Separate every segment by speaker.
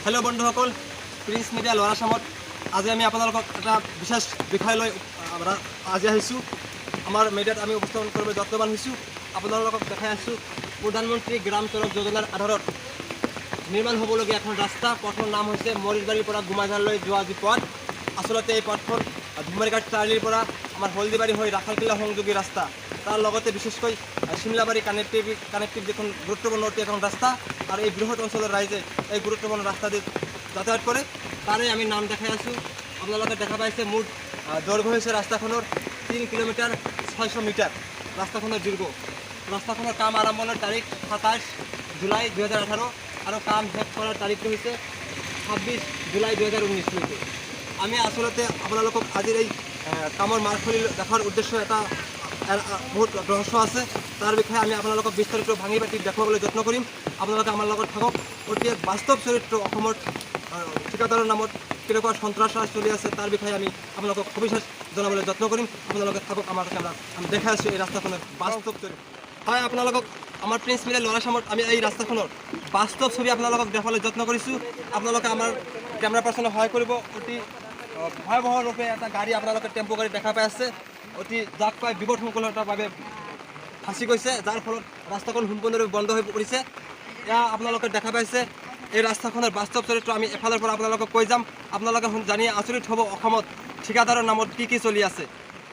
Speaker 1: Hello' বন্ধুসকল, prince media ল'ৰা চামত আজি আমি আপোনালোকক এটা বিশেষ বিষয় লৈ আজি আহিছোঁ। আমাৰ মিডিয়াত আমি উপস্থাপন কৰিবলৈ যত্নবান হৈছোঁ। আপোনালোকক দেখাই আছোঁ প্ৰধানমন্ত্ৰী গ্ৰাম সড়ক যোজনাৰ আধাৰত নিৰ্মাণ হ'বলগীয়া এখন ৰাস্তা। পথৰ নাম হৈছে মৰিচবাৰীৰ পৰা গোমাইঝাৰলৈ যোৱা যি পথ। আচলতে এই পথখন ধুমৰীঘাট চাৰিআলিৰ পৰা আমাৰ হলদিবাৰী হৈ ৰাখালকিলা সংযোগী ৰাস্তা। তাৰ লগতে বিশেষকৈ চিমলাবাৰী কানেক্টিভ যিখন গুৰুত্বপূৰ্ণ অতি এখন ৰাস্তা আৰু এই বৃহৎ অঞ্চলৰ ৰাইজে এই গুৰুত্বপূৰ্ণ ৰাস্তা দি যাতায়াত কৰে। তাৰে আমি নাম দেখাই আছোঁ। আপোনালোকে দেখা পাইছে, মুঠ দৈৰ্ঘ্য হৈছে ৰাস্তাখনৰ 3 কিলোমিটাৰ 600 মিটাৰ ৰাস্তাখনৰ দীৰ্ঘ। ৰাস্তাখনৰ কাম আৰম্ভণিৰ তাৰিখ 27 জুলাই 2018 আৰু কাম শেষ কৰাৰ তাৰিখটো হৈছে 26 জুলাই 2019লৈকে। আমি আচলতে আপোনালোকক আজিৰ এই কামৰ মাৰ্গফলি দেখাৰ উদ্দেশ্য এটা বহুত ৰহস্য আছে। তাৰ বিষয়ে আমি আপোনালোকক বিস্তাৰিত ভাঙি পাতি দেখুৱাবলৈ যত্ন কৰিম। আপোনালোকে আমাৰ লগত থাকক। অতি এক বাস্তৱ চৰিত্ৰ, অসমত ঠিকাদাৰৰ নামত কেনেকুৱা সন্ত্ৰাসৰাজ চলি আছে, তাৰ বিষয়ে আমি আপোনালোকক সবিশেষ জনাবলৈ যত্ন কৰিম। আপোনালোকে থাকক আমাৰ কেমেৰাত। আমি দেখাই আছোঁ এই ৰাস্তাখনৰ বাস্তৱ চৰিত্ৰ। হয়, আপোনালোকক আমাৰ প্ৰিন্স মিডিয়া ল'ৰা চামত আমি এই ৰাস্তাখনৰ বাস্তৱ ছবি আপোনালোকক দেখুৱাবলৈ যত্ন কৰিছোঁ। আপোনালোকে আমাৰ কেমেৰা পাৰ্চনে সহায় কৰিব। অতি ভয়াৱহ ৰূপে এটা গাড়ী আপোনালোকে টেম্পো গাড়ী দেখা পাই আছে। অতি যাক পাই বিপদ সংকুলতাৰ বাবে ফাঁচি গৈছে, যাৰ ফলত ৰাস্তাখন সম্পূৰ্ণৰূপে বন্ধ হৈ পৰিছে। এয়া আপোনালোকে দেখা পাইছে এই ৰাস্তাখনৰ বাস্তৱ চৰিত্ৰ। আমি এফালৰ পৰা আপোনালোকক কৈ যাম, আপোনালোকে জানি আচৰিত হ'ব অসমত ঠিকাদাৰৰ নামত কি কি চলি আছে।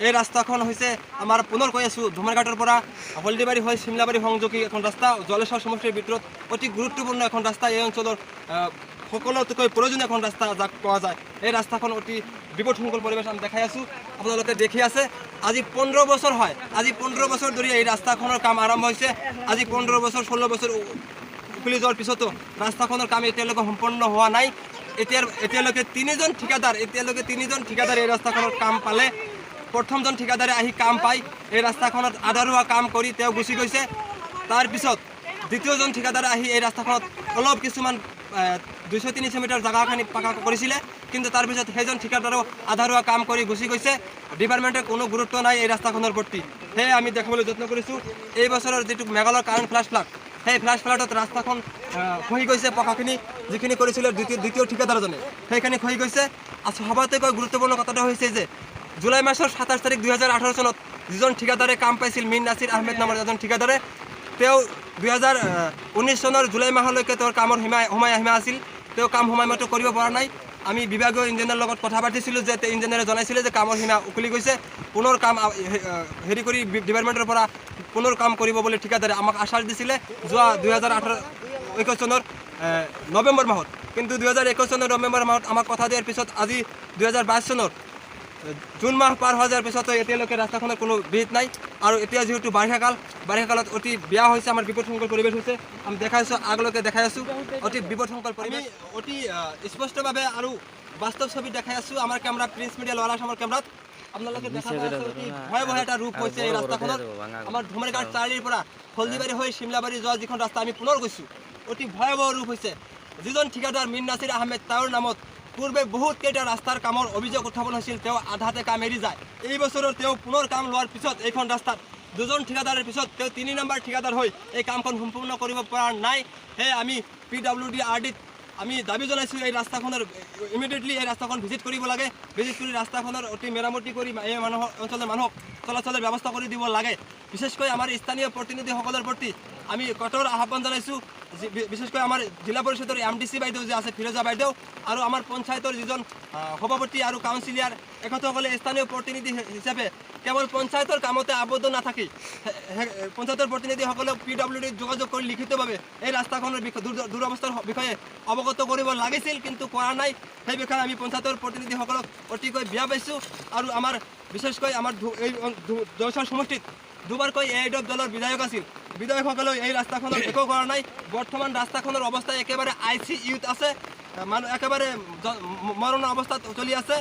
Speaker 1: এই ৰাস্তাখন হৈছে আমাৰ, পুনৰ কৈ আছোঁ, ধুমৰঘাটৰ পৰা হলদিবাৰী হৈ চিমলাবাৰী সংযোগী এখন ৰাস্তা। জলেশ্বৰ সমষ্টিৰ ভিতৰত অতি গুৰুত্বপূৰ্ণ এখন ৰাস্তা। এই অঞ্চলৰ সকলোতকৈ প্ৰয়োজনীয় এখন ৰাস্তা যাক কোৱা যায়। এই ৰাস্তাখন অতি বিপদসংকুল পৰিৱেশ আমি দেখাই আছোঁ, আপোনালোকে দেখি আছে। আজি 15 বছৰ হয়, আজি 15 বছৰ ধৰি এই ৰাস্তাখনৰ কাম আৰম্ভ হৈছে। আজি 15 বছৰ, 16 বছৰ উকলি যোৱাৰ পিছতো ৰাস্তাখনৰ কাম এতিয়ালৈকে সম্পূৰ্ণ হোৱা নাই। এতিয়ালৈকে তিনিজন ঠিকাদাৰ এই ৰাস্তাখনৰ কাম পালে। প্ৰথমজন ঠিকাদাৰে আহি কাম পাই এই ৰাস্তাখনত আধৰুৱা কাম কৰি তেওঁ গুচি গৈছে। তাৰপিছত দ্বিতীয়জন ঠিকাদাৰে আহি এই ৰাস্তাখনত অলপ কিছুমান 200-300 মিটাৰ জেগাখিনি পাকা কৰিছিলে, কিন্তু তাৰপিছত সেইজন ঠিকাদাৰেও আধৰুৱা কাম কৰি গুচি গৈছে। ডিপাৰ্টমেণ্টৰ কোনো গুৰুত্ব নাই এই ৰাস্তাখনৰ প্ৰতি। সেয়ে আমি দেখাবলৈ যত্ন কৰিছোঁ। এই বছৰৰ যিটো মেঘালয়ৰ কাৰেণ্ট ফ্লাছ ফ্লাড, সেই ফ্লাছ ফ্লাডত ৰাস্তাখন খহি গৈছে। পকাখিনি যিখিনি কৰিছিলে দ্বিতীয় ঠিকাদাৰজনে, সেইখিনি খহি গৈছে। আৰু সবাতোকৈ গুৰুত্বপূৰ্ণ কথাটো হৈছে যে জুলাই মাহৰ 27 তাৰিখ 2018 চনত যিজন ঠিকাদাৰে কাম পাইছিল, মীৰ নাছিৰ আহমেদ নামৰ এজন ঠিকাদাৰে, তেওঁ 2019 চনৰ জুলাই মাহলৈকে তেওঁৰ কামৰ সীমা সময় সীমা আছিল। তেওঁ কাম সময়মতে কৰিব পৰা নাই। আমি বিভাগীয় ইঞ্জিনিয়াৰৰ লগত কথা পাতিছিলোঁ যে ইঞ্জিনিয়াৰে জনাইছিলে যে কামৰ সীমা উকলি গৈছে, পুনৰ কাম হেৰি কৰি ডিপাৰ্টমেণ্টৰ পৰা পুনৰ কাম কৰিব বুলি ঠিকাদাৰে আমাক আশ্বাস দিছিলে যোৱা 2018-21 চনৰ নৱেম্বৰ মাহত। কিন্তু 2021 চনৰ নৱেম্বৰ মাহত আমাক কথা দিয়াৰ পিছত আজি 2022 চনৰ জুন মাহ পাৰ হৈ যোৱাৰ পিছতো এতিয়ালৈকে ৰাস্তাখনৰ কোনো বিহিত নাই। আৰু এতিয়া যিহেতু বাৰিষা কাল, বাৰিষা কালত অতি বেয়া হৈছে, আমাৰ বিপদসংকুল পৰিৱেশ হৈছে। আমি দেখাইছোঁ, আগলৈকে দেখাই আছোঁ অতি বিপদসংকুল পৰিৱেশ। অতি স্পষ্টভাৱে আৰু বাস্তৱ ছবি দেখাই আছোঁ আমাৰ কেমেৰা, প্ৰিন্স মিডিয়া ল'ৰা আছামৰ কেমেৰাত আপোনালোকে দেখা পাই আছে। অতি ভয়াৱহ এটা ৰূপ হৈছে এই ৰাস্তাখনত। আমাৰ ধুমৰীঘাট চাৰিআলিৰ পৰা হলদিবাৰী হৈ চিমলাবাৰী যোৱা যিখন ৰাস্তা, আমি পুনৰ গৈছোঁ, অতি ভয়াৱহ ৰূপ হৈছে। যিজন ঠিকাদাৰ মীৰ নাছিৰ আহমেদ, তেওঁৰ নামত পূৰ্বে বহুত কেইটা ৰাস্তাৰ কামৰ অভিযোগ উত্থাপন হৈছিল। তেওঁ আধাতে কাম এৰি যায়। এই বছৰৰ তেওঁ পুনৰ কাম লোৱাৰ পিছত এইখন ৰাস্তাত দুজন ঠিকাদাৰৰ পিছত তেওঁ 3 নম্বৰ ঠিকাদাৰ হৈ এই কামখন সম্পূৰ্ণ কৰিব পৰা নাই। সেয়ে আমি পিডাব্লিউ ডি আৰ ডিত আমি দাবী জনাইছোঁ, এই ৰাস্তাখনৰ ইমিডিয়েটলি এই ৰাস্তাখন ভিজিট কৰিব লাগে। ভিজিট কৰি ৰাস্তাখনৰ অতি মেৰামতি কৰি এই মানুহৰ অঞ্চলৰ মানুহক চলাচলৰ ব্যৱস্থা কৰি দিব লাগে। বিশেষকৈ আমাৰ স্থানীয় প্ৰতিনিধিসকলৰ প্ৰতি আমি কঠোৰ আহ্বান জনাইছোঁ। বিশেষকৈ আমাৰ জিলা পৰিষদৰ এমডিচি বাইদেউ যে আছে, ফিৰোজা বাইদেউ, আৰু আমাৰ পঞ্চায়তৰ যিজন সভাপতি আৰু কাউন্সিলিয়াৰ, এখেতসকলে স্থানীয় প্ৰতিনিধি হিচাপে কেৱল পঞ্চায়তৰ কামতে আবদ্ধ নাথাকি পঞ্চায়তৰ প্ৰতিনিধিসকলক পিডাব্লিউ ডিত যোগাযোগ কৰি লিখিতভাৱে এই ৰাস্তাখনৰ বিষয়ে দুৰৱস্থাৰ বিষয়ে অৱগত কৰিব লাগিছিল, কিন্তু কৰা নাই। সেই বিষয়ে আমি পঞ্চায়তৰ প্ৰতিনিধিসকলক অতিকৈ বেয়া পাইছোঁ। আৰু আমাৰ বিশেষকৈ আমাৰ এই জয়চৰ সমষ্টিত দুবাৰকৈ এ I দলৰ বিধায়ক আছিল। বিধায়কসকলেও এই ৰাস্তাখনৰ একো কৰা নাই। বৰ্তমান ৰাস্তাখনৰ অৱস্থা একেবাৰে আইচিইউত আছে। মানুহ একেবাৰে মৰণ অৱস্থাত চলি আছে,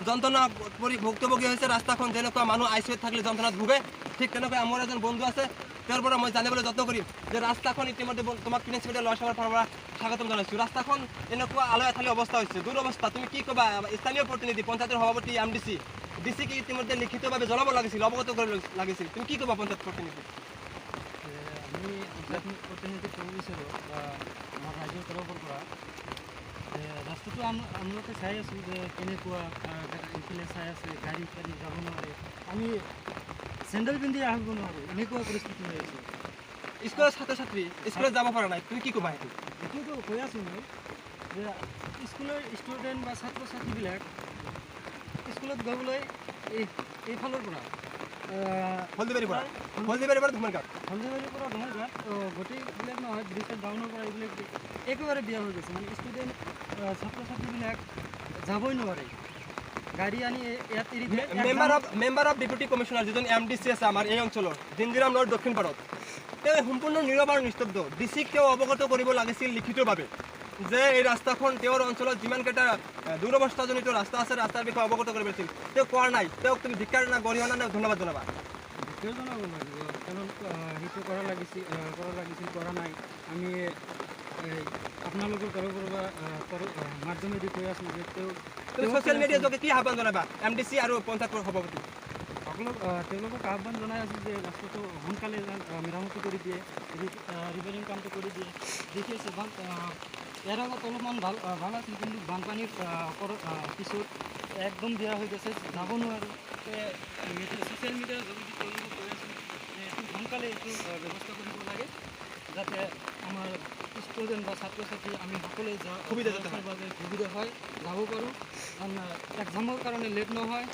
Speaker 1: যন্ত্ৰণা পৰি ভুক্তভোগী হৈছে। ৰাস্তাখন যেনেকুৱা মানুহ আইচিইউত থাকিলে যন্ত্ৰণাত ভোগে, ঠিক তেনেকৈ আমাৰ এজন বন্ধু আছে, তেওঁৰ পৰা মই জানিবলৈ যত্ন কৰিম যে ৰাস্তাখন ইতিমধ্যে তোমাক প্ৰিন্স মিডিয়া ল'ৰা ছোৱালীৰ ফালৰ পৰা স্বাগতম জনাইছোঁ। ৰাস্তাখন এনেকুৱা আলৈ আথালি অৱস্থা হৈছে, দুৰৱস্থা, তুমি কি ক'বা? স্থানীয় প্ৰতিনিধি, পঞ্চায়তৰ সভাপতি, এমডিচি, ডিচিক ইতিমধ্যে লিখিতভাৱে জনাব লাগিছিল, অৱগত কৰিব লাগিছিল। তুমি কি ক'বা পঞ্চায়ত প্ৰতিনিধি?
Speaker 2: আমি পঞ্চায়ত প্ৰতিনিধিক ক'ব বিচাৰোঁ বা আমাৰ ৰাইজৰ তৰফৰ পৰা যে আপোনালোকে চাই আছোঁ যে কেনেকুৱা এইফালে চাই আছে, গাড়ী চাড়ী যাব নোৱাৰে, আমি চেণ্ডেল পিন্ধি আহিব নোৱাৰোঁ, এনেকুৱা পৰিস্থিতি হৈ আছে।
Speaker 1: স্কুলৰ ছাত্ৰ ছাত্ৰী স্কুলত যাব পৰা নাই, তুমি কি ক'বা সেইটো?
Speaker 2: এইটোতো কৈ আছোঁ মই যে স্কুলৰ ষ্টুডেণ্ট বা ছাত্ৰ ছাত্ৰীবিলাক স্কুলত যাবলৈ এইফালৰ পৰা
Speaker 1: হলদিবাৰীৰ পৰা, হলদিবাৰীৰ পৰা ধুমনঘাট,
Speaker 2: হলদিবাৰীৰ পৰা ধুমনঘাট গোটেইবিলাক নহয়, ব্ৰিজৰ ডাউনৰ পৰা এইবিলাক একেবাৰে বেয়া হৈ গৈছে। মানে ষ্টুডেণ্ট ছাত্ৰ ছাত্ৰীবিলাক যাবই নোৱাৰে, গাড়ী আনি ইয়াত এৰি দিয়ে।
Speaker 1: মেম্বাৰ অফ ডেপুটি কমিশ্যনাৰ যিজন এম ডি চি আছে আমাৰ এই অঞ্চলৰ জিঞ্জিৰাম নৈৰ দক্ষিণ পাৰত, তেওঁ সম্পূৰ্ণ নীৰৱ আৰু নিস্তব্ধ। ডি চিক তেওঁ অৱগত কৰিব লাগিছিল লিখিতভাৱে যে এই ৰাস্তাখন তেওঁৰ অঞ্চলত যিমানকেইটা দুৰৱস্থাজনিত ৰাস্তা আছে ৰাস্তাৰ বিষয়ে অৱগত কৰিব লাগিছিল। তেওঁ কোৱা নাই। তেওঁক তুমি ধিক্কাৰ না গৰিহণা নে ধন্যবাদ জনাবা?
Speaker 2: ধিক্কাৰ জনাব লাগিব, কাৰণ সেইটো কৰা লাগিছিল, কৰা নাই। আমি আপোনালোকৰ তৰফৰ পৰা মাধ্যমেদি কৈ আছোঁ যে তেওঁ
Speaker 1: ছ'চিয়েল মিডিয়াৰ যোগে কি আহ্বান জনাবা এম ডি চি আৰু পঞ্চায়ত সভাপতি
Speaker 2: সকলক? তেওঁলোকক আহ্বান জনাই আছোঁ যে ৰাস্তাটো সোনকালে মেৰামতি কৰি দিয়ে, ৰিপেয়াৰিং কামটো কৰি দিয়ে। দেখি আছে ইয়াৰ আগত অলপমান ভাল ভাল আছিল, কিন্তু বানপানীৰ পিছত একদম বেয়া হৈ গৈছে, যাব নোৱাৰোঁ। ছ'চিয়েল মিডিয়াৰ যোগেদি তেওঁলোকক কৈ আছোঁ যে এইটো সোনকালে এইটো ব্যৱস্থা কৰিব লাগে, যাতে আমাৰ ষ্টুডেণ্ট বা ছাত্ৰ ছাত্ৰী আমি সকলোৱে বাবে সুবিধা হয়, যাব পাৰোঁ, এক্সামৰ কাৰণে লেট নহয়।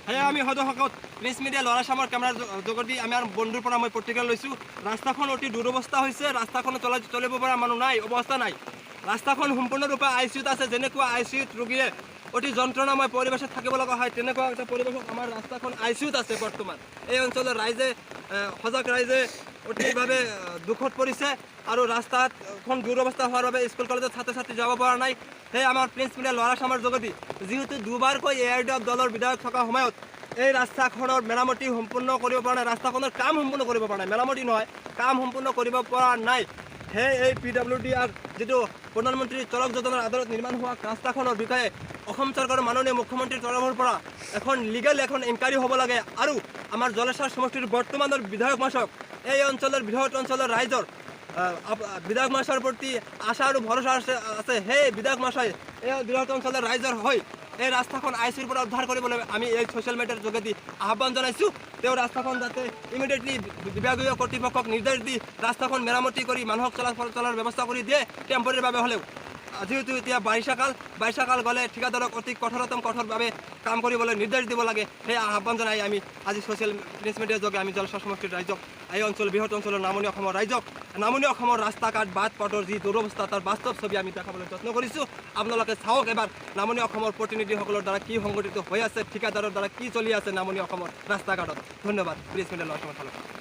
Speaker 1: সেয়া আমি সদস্যসকল প্ৰেছ মিডিয়া ল'ৰা চামৰ কেমেৰাৰ যোগেদি আমাৰ বন্ধুৰ পৰা মই প্ৰতিক্ৰিয়া লৈছোঁ। ৰাস্তাখন অতি দুৰৱস্থা হৈছে, ৰাস্তাখন চলিব পৰা মানুহ নাই, অৱস্থা নাই। ৰাস্তাখন সম্পূৰ্ণৰূপে I C ইউত আছে। যেনেকুৱা I C ইউত ৰোগীয়ে অতি যন্ত্ৰণাময় পৰিৱেশত থাকিব লগা হয়, তেনেকুৱা এটা পৰিৱেশত আমাৰ ৰাস্তাখন I C ইউত আছে বৰ্তমান। এই অঞ্চলৰ ৰাইজে, সজাগ ৰাইজে অতিভাৱে দুখত পৰিছে আৰু ৰাস্তাখন দুৰৱস্থা হোৱাৰ বাবে স্কুল কলেজত ছাত্ৰ ছাত্ৰী যাব পৰা নাই। সেয়ে আমাৰ প্ৰিন্স মিডিয়া ল'ৰা চামৰ যোগেদি যিহেতু দুবাৰকৈ এ I D F দলৰ বিধায়ক থকা সময়ত এই ৰাস্তাখনৰ মেৰামতি সম্পূৰ্ণ কৰিব পৰা নাই, ৰাস্তাখনৰ কাম সম্পূৰ্ণ কৰিব পৰা নাই, মেৰামতি নহয়, কাম সম্পূৰ্ণ কৰিব পৰা নাই। সেয়ে এই পি ডাব্লিউ ডি আৰ যিটো প্ৰধানমন্ত্ৰী চড়ক যোজনাৰ আধাৰত নিৰ্মাণ হোৱা ৰাস্তাখনৰ বিষয়ে অসম চৰকাৰৰ মাননীয় মুখ্যমন্ত্ৰীৰ তৰফৰ পৰা এখন লিগেল এখন ইনকুৱাৰী হ'ব লাগে আৰু আমাৰ জলেশ্বৰ সমষ্টিৰ বৰ্তমানৰ বিধায়ক মহাশয়ক এই অঞ্চলৰ বৃহৎ অঞ্চলৰ ৰাইজৰ বিধায়ক মহাশয়ৰ প্ৰতি আশা আৰু ভৰসা আছে। সেই বিধায়ক মহাশয় এই বৃহৎ অঞ্চলৰ ৰাইজৰ হৈ এই ৰাস্তাখন I চিৰ পৰা উদ্ধাৰ কৰিবলৈ আমি এই ছ'চিয়েল মিডিয়াৰ যোগেদি আহ্বান জনাইছোঁ। তেওঁ ৰাস্তাখন যাতে ইমিডিয়েটলি বিভাগীয় কৰ্তৃপক্ষক নিৰ্দেশ দি ৰাস্তাখন মেৰামতি কৰি মানুহক চলাচলৰ ব্যৱস্থা কৰি দিয়ে টেম্পৰেৰীভাৱে হ'লেও। যিহেতু এতিয়া বাৰিষাকাল গ'লে ঠিকাদাৰক অতি কঠোৰতম কঠোৰভাৱে কাম কৰিবলৈ নিৰ্দেশ দিব লাগে। সেই আহ্বান জনাই আমি আজি ছ'চিয়েল প্ৰেছ মিডিয়াৰ যোগে আমি জলসা সমষ্টিৰ ৰাইজক, এই অঞ্চল বৃহৎ অঞ্চলৰ নামনি অসমৰ ৰাইজক, নামনি অসমৰ ৰাস্তা ঘাট বাট পথৰ যি দুৰৱস্থা তাৰ বাস্তৱ ছবি আমি দেখাবলৈ যত্ন কৰিছোঁ। আপোনালোকে চাওক এবাৰ নামনি অসমৰ প্ৰতিনিধিসকলৰ দ্বাৰা কি সংগঠিত হৈ আছে, ঠিকাদাৰৰ দ্বাৰা কি চলি আছে নামনি অসমৰ ৰাস্তা ঘাটত। ধন্যবাদ। প্ৰেছ মিডিয়াৰ ল'ৰা।